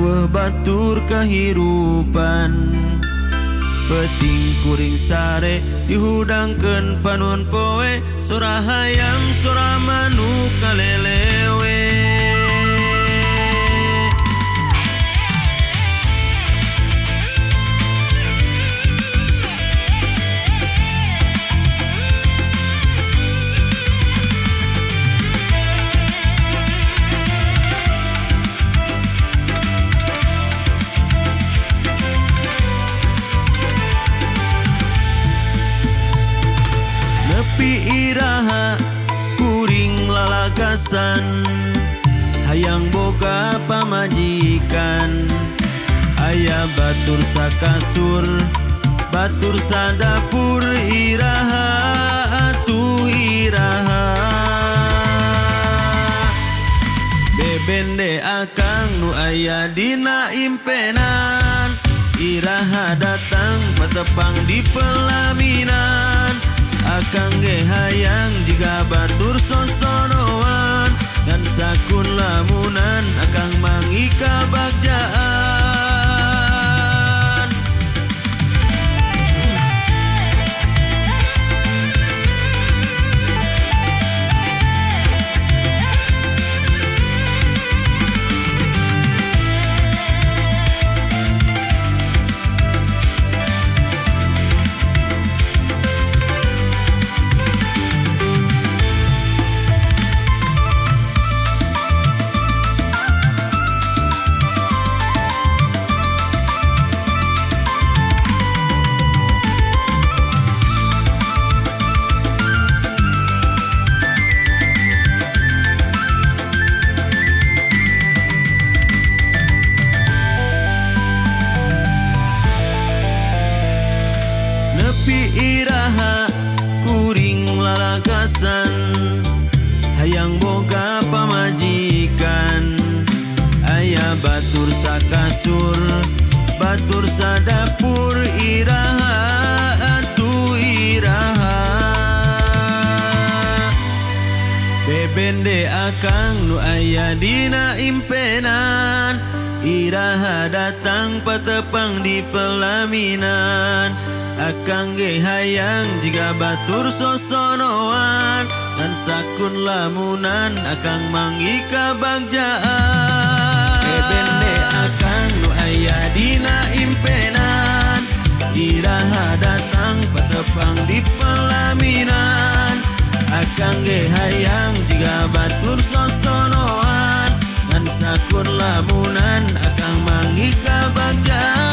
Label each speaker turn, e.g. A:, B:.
A: Eueuh batur kahirupan. Peuting kuring sare dihudangkeun panon poe, sora hayam sora manuk kalelewe. Nepi iraha kuring lalagasan, hayang boga pamajikan. Aya batur sakasur, batur sadapur, iraha atuh iraha. Bebende akang nu aya dina impenan, iraha datang patepang di pelaminan. Akang ge hayang jiga batur sosonoan, dan sakun lamunan akang mangi kabagjaan. Nepi iraha kuring lalagasan, hayang boga pamajikan. Aya batur sakasur, batur sadapur, iraha atuh iraha. Bebende akang nu aya dina impenan, iraha datang patepang di pelaminan. Akang ge hayang jiga batur sosonoan, dan sakun lamunan akang mangi kabagjaan. Bebende akang nu aya dina impenan, iraha datang patepang di pelaminan. Akang ge hayang jiga batur sosonoan, dan sakun lamunan akang mangi kabagjaan.